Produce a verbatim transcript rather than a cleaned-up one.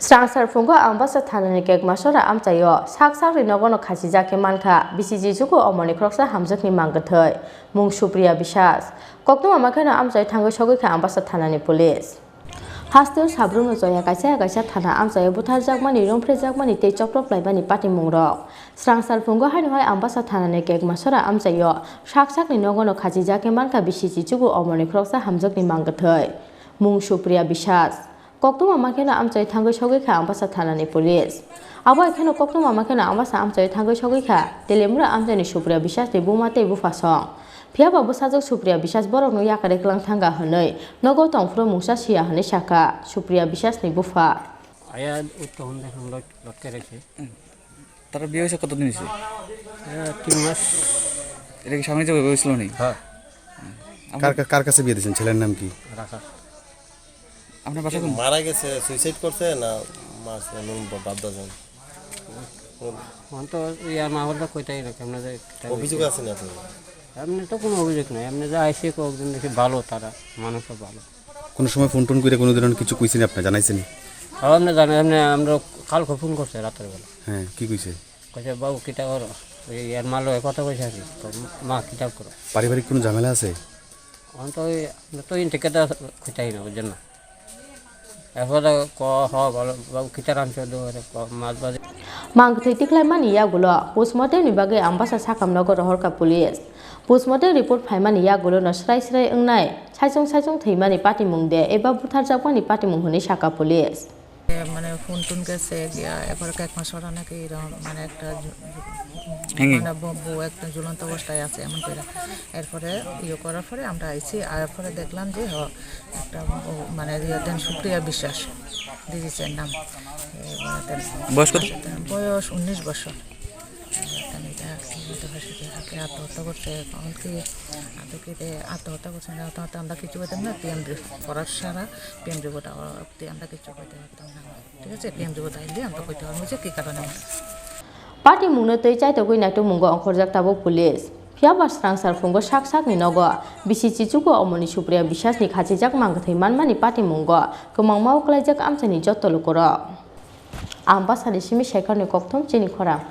Srangsar phungo Ambasa thanani Kekmasora amchaio sak sakni nogono khachijak khe mankha bisi chichugo omorni khoroksa hamjakni mangkwthwi mung Supriya Biswas. Koktwma makheno amchai thangwi sogwi kha Ambasa thanani police. Hasteo sabrumno choya kaisa kaisa thana amchaio butharjakmani, romphrejakmani tei choproplaimani patimungrok. Srangsar phungo haino hai Ambasa thanani Kekmasora amchaio sak sakni nogono khachijak khe mankha bisi chichugo omorni khoroksa hamjakni mangkwthwi mung Supriya Biswas. Koktwma makheno amchai thangwi sogwi kha Ambasa thanani police. Abo hai kheno koktwma makheno Ambasa amchai thangwi sogwi kha Telemura amchaini Supriya Biswasni buma tei buphasong. Phiyaba bwsajwk Supriya Biswas borokno yakarwi kwlang thangkha hwnwi nogo tongphuru mungsa siya hwnwi sakha Supriya Biswasni bupha. আয়া উত্তর সন্দেহ লটকে রয়েছে। তারা বিয়ে হয়েছে কতদিন হয়েছে? এরা তিন মাস। এটা কি স্বামী হিসেবে হয়েছিল নি? হ্যাঁ। কার কা-, কার কাছে বিয়ে দিয়েছেন? ছেলের নাম কি? রাখা। আপনার বাসা কোন? মারা গেছে, সুইসাইড করছে না মারছে, এমন বা-, বাদ দাও যান। অন্ত ইয়ার মা বলতে কইতাই না, কেমন যে অভিযোগ আছে না আপনার? এমনি তো কোনো অভিযোগ নাই, এমনি যা আইসে কয়েকজন দেখি ভালো তারা, মানুষও ভালো। কোনো সময় ফোন টোন করে কোনো ধরনের কিছু কইছেন আপনি, জানাইছেন? হ্যাঁ, এমনি জানে, এমনি আমরা কালকে ফোন করছে রাতের বেলা। হ্যাঁ, কি কইছে? কইছে, "বাবু, কিতা করো?" ওই ইয়ার মা লগে কথা কইছে আর কি, তো, "মা, কিতা করো?" পারিবারিক কোনো ঝামেলা আছে? অন্ত ওই, আমরা তো ইন্টিকেটার খুঁজতাই না, বুঝছেন না? এরপরে ক, হ, বলো, "বাবু, কিতা রানছো?" দো, ক, "মাছ ভাজি।" Mangkwthwi tikhlaimani yagulo postmortemni bagwi Ambasa sakamnogo rohorkha police. Postmortem report phaimani yagulono srai srai wngnai saichung saichung thwimani patimung de eba butharjakmani patimung hwnwi sakha police. মানে ফোন টোন গেছে গিয়া, এরপরে কয়েক মাস ওরা নাকি এরকম মানে একটা ঝু-, ঝু-, হ্যাঙ্গিং। মানে ব-, বউ একদম ঝুলন্ত অবস্থায় আছে এমন করে। এরপরে ইয়ে করার পরে আমরা আইছি, আর পরে দেখলাম যে হ, একটা ব-, মানে ইয়ে দেন সুপ্রিয়া বিশ্বাস দিদিসের নাম। এ, মানে দেন বয়স কত? বয়স উনিশ বছর। দেন এটা কি বলতে পারে, সেটা আত্মহত্যা করছে, কারণ কি আত্মহত্যা করছে না, তো আমরা কিছু বলতাম না, পিএম রিপোর্ট করার সারা পিএম রিপোর্ট আমরা কিছু বলতে পারতাম না। ঠিক আছে, পিএম রিপোর্ট আইলে আমরা কইতে পারবো যে কি কারণে। Patimungno twi chaitogwi naitokmungo ongkhorjak tabuk police. Phiyaba Srangsar phungo sak sakni nogo bisi chichugo omorni Supriya Biswasni khachijak mangkwthwi manmani patimungo kwmangma uklaijak amchaini jotto lukurok. Ambasani simi Shekharni kokthum chini khorang.